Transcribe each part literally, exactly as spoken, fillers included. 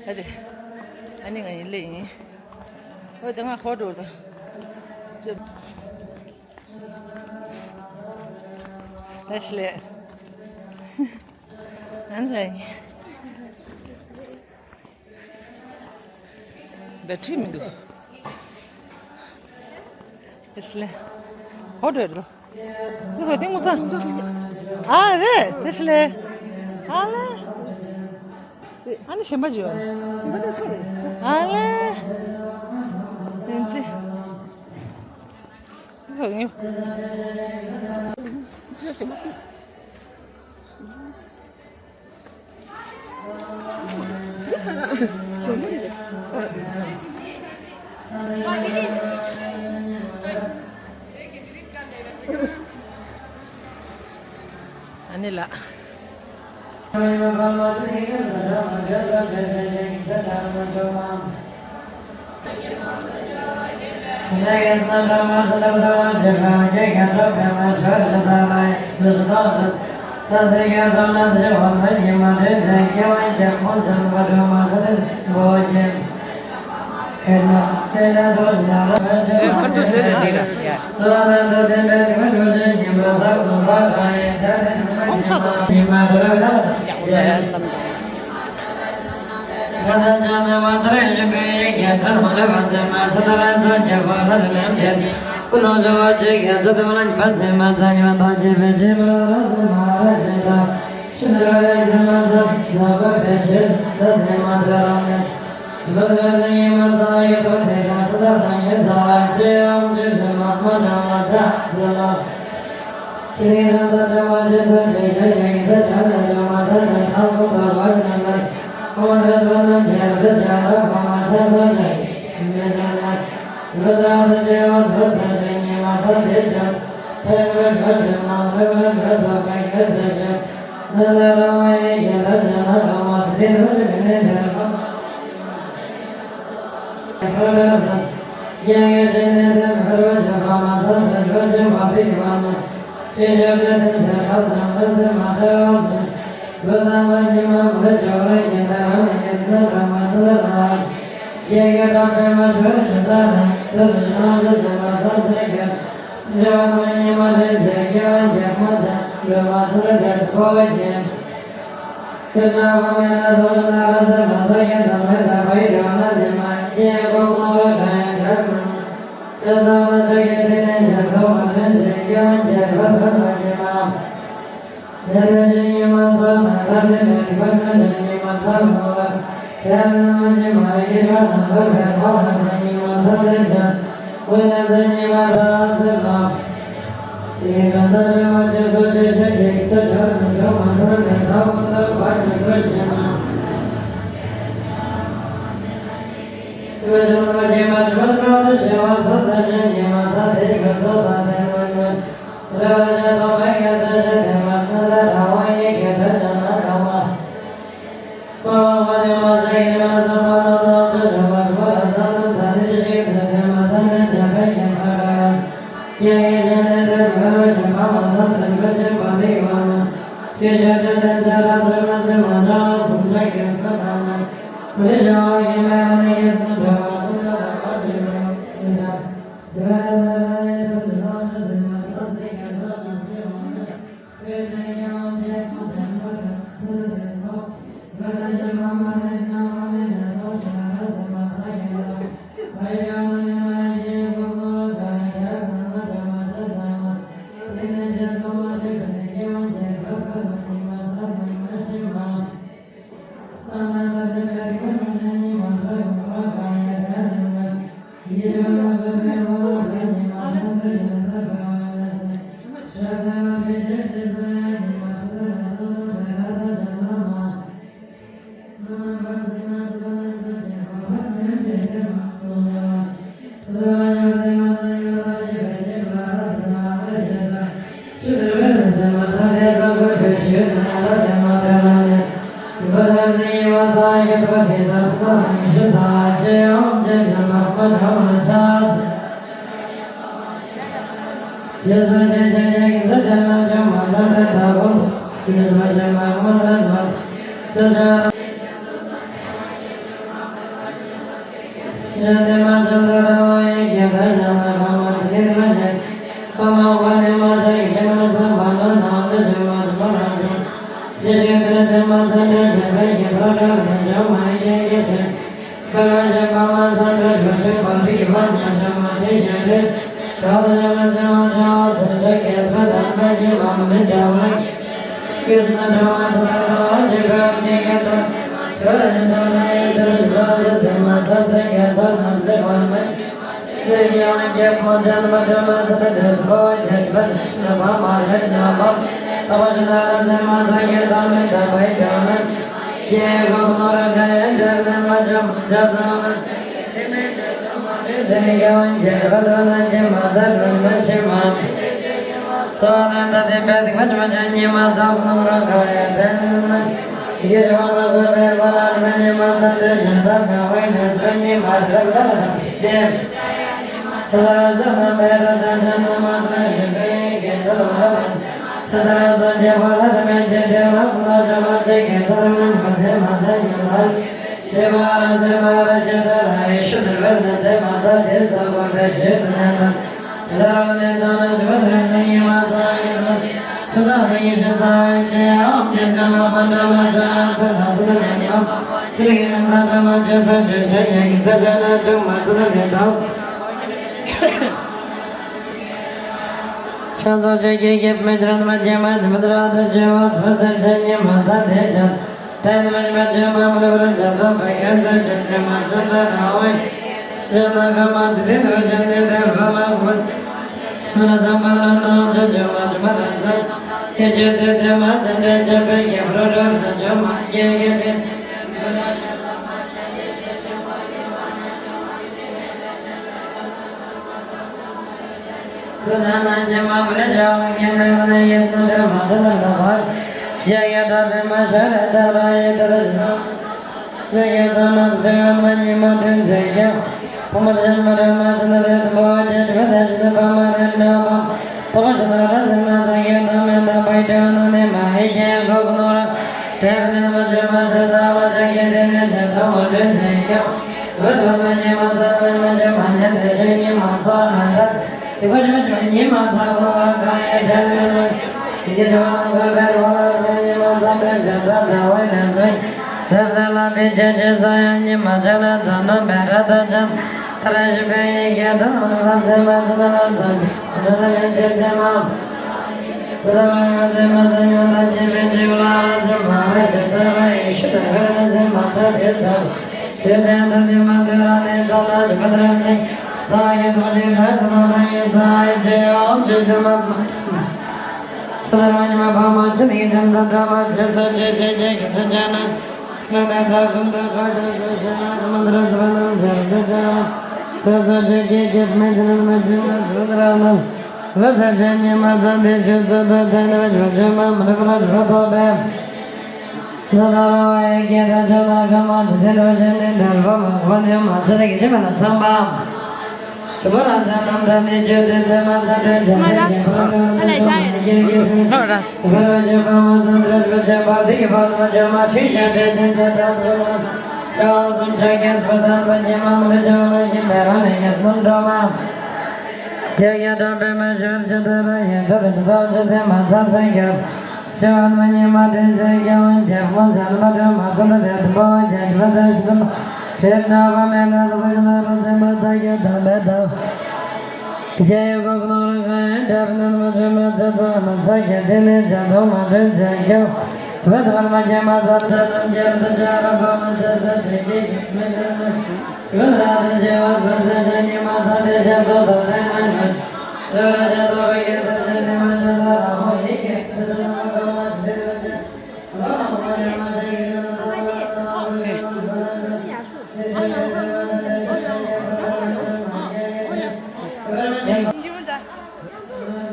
ཨ་དེ། ཨ་ནི་ང་ཡིན་ལེ་ཡིན། ཨོ་དེ་ང་ཧོ་འགྲོ་དང་། ཅི། ཨེ་ཤི་ལེ། ཨན་ལེ་ཡིན། བེ་ཊི་རི་མི་འདུག་ཨེ་ཤི་ལེ། ཧོ་འགྲོ་དང་། ངུ་ས་ཏེ་ངུ་ས། ཨ་རེད་ཨེ་ཤི་ལེ། ཨ་ལེ། ཨ་ནི་གཞན་པ་ཅིག་ཡོད། གཞན་པ་དེ་ཁོ་རེད། ཨ་ལེ། ཡིན་ཅི། ངུ་ས་ངུ། ཨ་ནི་ལགས། སོའི་ཁར་དུ་བཟོས་ཏེ་འདི་ར་ཡ། ཁོང་ཚོ་དང་།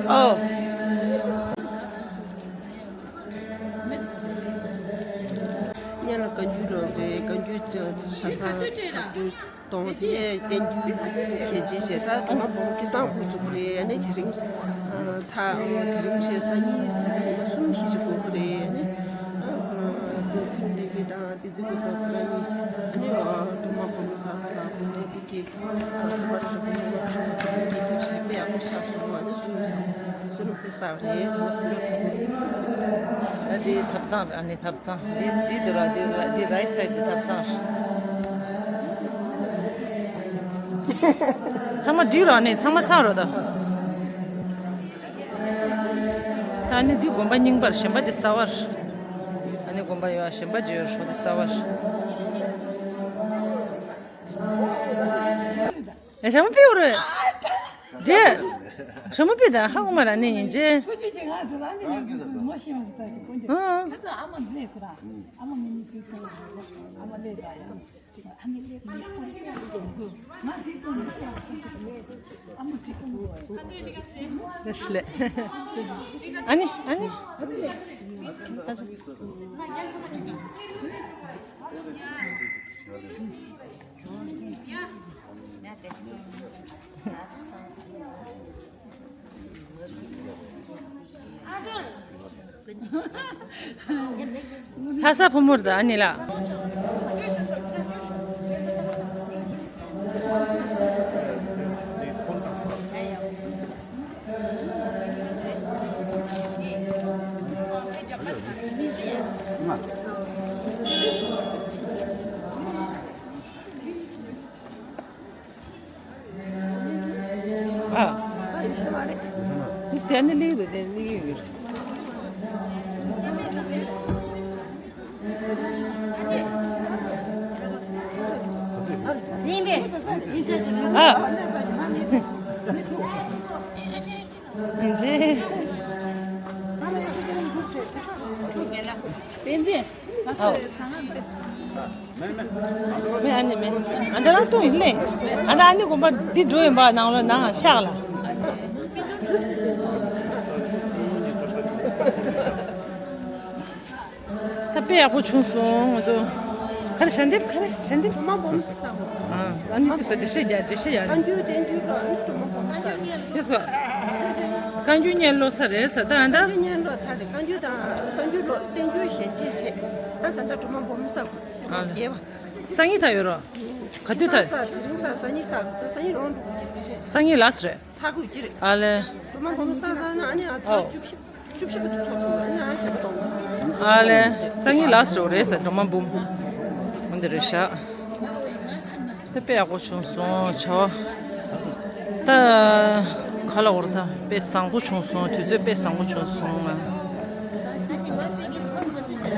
ཨོ། སྔོན་ལ་བཀའ་འགྱུར་རོགས་རེད། བཀའ་འགྱུར་ཆ་ཚང་ཐག་གཅོད་གཏོང་། དེ་ནས་བསྟན་འགྱུར་གཞན་ཅིག་བྱས། ད་སྒྲོལ་མ་སྒོམ་སྐལ་བཟང་ཁོ་བཙུགས་པ་རེད། ཨ་ནི་དེ་རིང་ཚ་དེ་རིང་བྱས་སང་ཉིན་ཟེར། ད་ཉི་མ་གསུམ་བཞི་ཞིག་འགོར་གི་རེད། ཨ་ནི་ ཚེམ་ལས་ཀྱི་དང་དེ་ཚོ་གི་ས་ཁུ་ར་ནི་ཨ་ནི་སྒྲོལ་མ་ཕོ་མོ་ས་ས་ལ་ཕོ་མོ་དེ་གི་ཨ་ཙུ་པ་ར་ཕོ་མོ་ཆུང་ཆུང་གི་དེབ་ཞིག་དཔེ་ཡག་པོ་ཤ་སོང་། ཨ་ནི་སུ་ནུ་ས་སུ་ནུ་དཔེ་ས་རེད། ད་ཕུ་ལ་ད་ད་དེ་ཐབ་ཚང་རེད། ཨ་ནི་ཐབ་ཚང་འདི་འདི་འདི་ར་འདི་ར་འདི་རའིཊ་སའིཌ་དེ་ཐབ་ཚང་རེད། ཚང་མ་འདི་ར་ནི་ཚང་མ་ཚང་རོ་ད། ད་ནི་འདི་དགོན་པ་རྙིང་པར་གཞན་པ་འདི་གསར་བར། ཨ་ནི་དགོན་པ་ཡོད་གཞན་པ་བརྗོད་རོགས་འདི་གསར་བར། ཨེ་ཞྭ་མོ་པིའུ་རེད། རྗེ། ཞྭ་མོ་པིའུ་ད་ཧ་གོ་མ་ར་ནི་ཡིན་རྗེ། ཨ། ལེ། ཨ་ནི་ཨ་ནི། ལྷ་ས་ཕོ་མོར་ད་ཨ་ནི་ལ། ཨ། ཨ། ཨ། ཡིན་གཅིག་བསྟན་འཛིན། ཨོ། མེ་ཨ་ནི་མེ། ཨ་འདྲ་རང་སྟོང་ཡིན་ལེ། ཨ་ད་ཨ་ནི་དགོན་པ་འདི་འགྲོ་ཡིན་པ་ནང་ལོ་ནང་ཤག་ལ། ད་དཔེ་ཡག་པོ་བྱུང་སོང་ང་ཚོ། ག་རེ་ཞལ་འདེབས་ག་རེ་ཞལ་འདེབས། ཨ་ནི་དུས་ས་འགྲེལ་བཤད་རྒྱག་འགྲེལ་བཤད་ཡག་ནི། ཡེས་གོ། བཀའ་འགྱུར་སྙན་ལོ་ས་རེད་ས་ད་ཨ་ད། བཀའ་འགྱུར་སྙན་ལོ་ས་རེད། བཀའ་འགྱུར་དང་བཀའ་འགྱུར་ལོ་བསྟན་འགྱུར་ཞལ་འབྱེད་བྱས། ད་ད་ད་སྒྲོལ་མ་སྦོམ་ས་དགོས་རྒྱས་པ། སང་ཉིན་ད་ཡོད་རོ། ག་དུས་ད། ས་ས་དེ་རིང་ས་སང་ཉིན་ས་ད་སང་ཉིན་རོང་འགྲོ་གི་རེད། སང་ཉིན་ལ་ས་རེད། ཚ་དགོས་ཀྱི་རེད། ཨ་ལེ། སྒྲོལ་མ་སྦོམ་ས་ས་ན་ཨ་ནི་ཨ་ཚ་བཅུ་བཞི། ཨ་ལེ། སང་ཉིན་ལ་ས་རེད་ས་སྒྲོལ་མ་འབུམ། འོན་ཏེ་རེད་ཤག་ད་དཔེ་ཡག་པོ་བྱུང་སོང་བྱ་བ། ད་ག་ལ་འོར་ད་དཔེ་བཟང་པོ་བྱུང་སོང་། དུས་ཚོད་དཔེ་བཟང་པོ་བྱུང་སོང་ང་།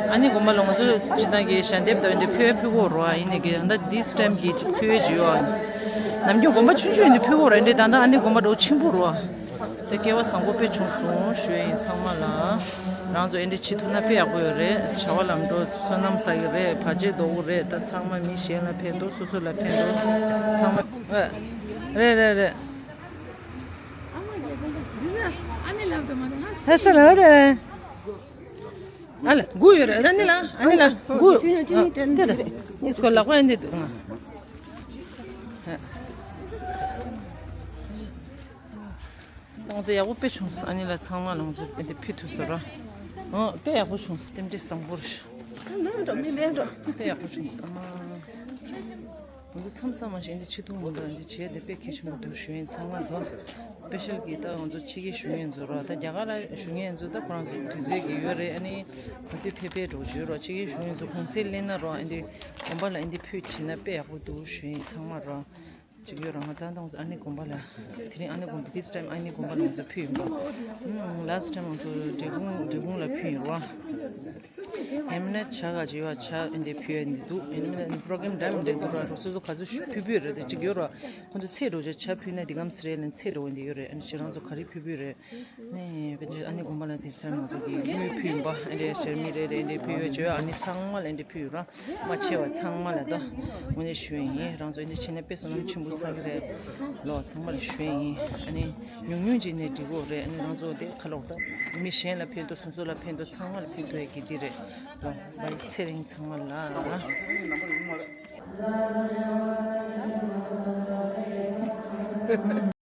ཨ་ནི་དགོན་པ་ལ་ང་ཚོ་སྤྱི་བཏང་གི་ཞལ་འདེབས་དང་འདི་ཕུལ་ཕུལ་གོ་རོ། ཨ་ཡིན་ནི་གི་ད་འདི་སི་ཊེམ་གི་ཅིག་ཕུལ་བྱས་ཡོད། ནམ་རྒྱུན་དགོན་པ་ཆུང་ཆུང་ཡིན་དུས་ཕུལ་གོ་ར་འདི་ད་ད་ཨ་ནི་དགོན་པ་འགྲོ་ཆེན་པོ་རོ། དེ་སྐལ་བ་བཟང་པོ་དཔེ་བྱུང་སོང་ཞུ་ཡ་ཡིན་ཚང་མ་ལ། རང་ཚོ་ཨེ་འདྲ་བྱེད་ཐུབ་ན་དཔེ་ཡག་པོ་ཡོད་རེད། བྱ་བ་ལམ་འགྲོ་བསོད་ནམས་བསགས་ཀྱི་རེད། བར་ཆད་ཟློག་གི་རེད། ད་ཚང་མ་མི་གཞན་ལ་ཕན་ཐོགས་སོ་སོ་ལ་ཕན་ཐོགས་ཚང་མ་རེད་རེད་རེད། ཧ་ས་ལ་རེད། ཨ་ལ་སྒུག་ཡོད་རེད། ཨ་ནི་ལ་ཨ་ནི་ལ་སྒུག་ཨ་དེ་དེ་ནི་སྐོར་ལག་པ་ཨ་འདི་འདུག་ང་། ཏང་ཙེ་ཡག་པོ་དཔེ་བྱུང་སོང་། ཨ་ནི་ལ་ཚང་མ་ལ་ང་ཚོ་དཔེ་འདི་ཕུལ་ཐུབ་སོང་ར། ཨོ་དཔེ་ཡག་པོ་བྱུང་སོང་། རྟེན་འབྲེལ་བཟང་པོ་རེད། མེད་འགྲོ་མི་མེད་འགྲོ། དཔེ་ཡག་པོ་བྱུང་སོང་ཨ་མ། ང་ཚོ་མཚམས་མཚམས་མ་ཞིག་འདི་ཆེ་ཐུང་མི་འདུག་འདི་བྱས་ཏེ་དཔེ་གལ་ཆེན་པོ་འདུག་ཞུ་ཡིན་ཚང་མ་དང་། སི་པེ་ཤལ་གྱི་ད་ང་ཚོ་ཕྱི་རྒྱལ་བཞུགས་མཁན་ཚོ་ར་ད་རྒྱ་གར་ལ་བཞུགས་མཁན་ཚོ་ད་ཁོ་རང་ཚོ་དུས་ཚོད་ཀྱི་ཡོད་རེད། ཨ་ནི་ག་དུས་ཕེབས་ཕེབས་འགྲོ་བྱོས་རོགས། ཕྱི་རྒྱལ་བཞུགས་མཁན་ཚོ་གུང་སེང་ལེན་ན་རོགས། ཨ་འདི་དགོན་པ་ལ་ཨ་འདི་ཕུལ་བྱས་ན་དཔེ་ཡག་པོ་འདུག་ཞུ་ཡིན་ཚང་མ་རོགས། ཅིག་ཡོད་རང་ད་ད་ང་ཚོ་ཨ་ནི་དགོན་པ་ལ་དེ་རིང་ཨ་ནི་དགོན་པ་this time ཨ་ནི་དགོན་པ་ལ་ང་ཚོ་ཕུལ་ཡིན་པ། ཨུམ་last time ང་ཚོ་འབྲས་སྤུངས་འབྲས་སྤུངས་ལ་ཕུལ་ཡིན་རོགས། ཡིན་ན་ཇ་ག་ཅིག་ཡོད་ཇ་ཨེ་འདྲ་ཕུལ་ཡ་འདི་འདུག་ཡིན་ན་པྲོ་གྲམ་འདྲ་མི་འདྲ་འདུག་ར། སོ་སོ་ག་ཚོད་ཕུལ་ཕུལ་རེད་དེ་ཅིག་ཡོད་ར། ཁོང་ཚོ་ཚེས་འགྲོ་ཇ་ཇ་ཕུལ་ན་འདི་གམ་སི་རེད་ལན་ཚེས་འགྲོ་འདི་ཡོད་རེད། ཨ་ནི་ཁྱེད་རང་ཚོ་ག་རེ་ཕུལ་ཕུལ་རེད། ནས་ཨ་ནི་དགོན་པ་ལ་དེ་ཚར་ང་ཚོ་གི་དངུལ་ཕུལ་ཡིན་པ་ཨེ་འདྲ་ཤར་མི་རེད་རེད་འདྲ་ཕུལ་ཡོད་ཇོ་ཨ་ནི་ཚང་མ་ལ་ཨེ་འདྲ་ཕུལ་ཡོད་ར། མ་ཆེ་བ་ཚང་མ་ལ་ད་དངོས་གནས་ཞུ་ཡ་ཡིན། རང་ཚོ་ཨེ་འདྲ་བྱས་ན་དཔེ་བསོད་ནམས་ཆེན་པོ་བསགས་ཀྱི་རེད་ལོ། ཚང་མ་ལ་ཞུ་ཡ་ཡིན། ཨ་ནི་ཉུང་ཉུང་ཅིག་ནས་འགྲིག་གོ་རེད། ཨ་ནི་རང་ཚོ་དེ་ཁ་ལོག་ད་མི་གཞན་ལ་ཕན་ཐོགས་སོ་སོ་ལ་ཕན་ཐོགས་ཚང་མ་ལ་ཕན་ཐོགས་ཡ་གི་དེ་རེད་ལོ། བ་ཚེ་རིང་ཚང་མ་ལ།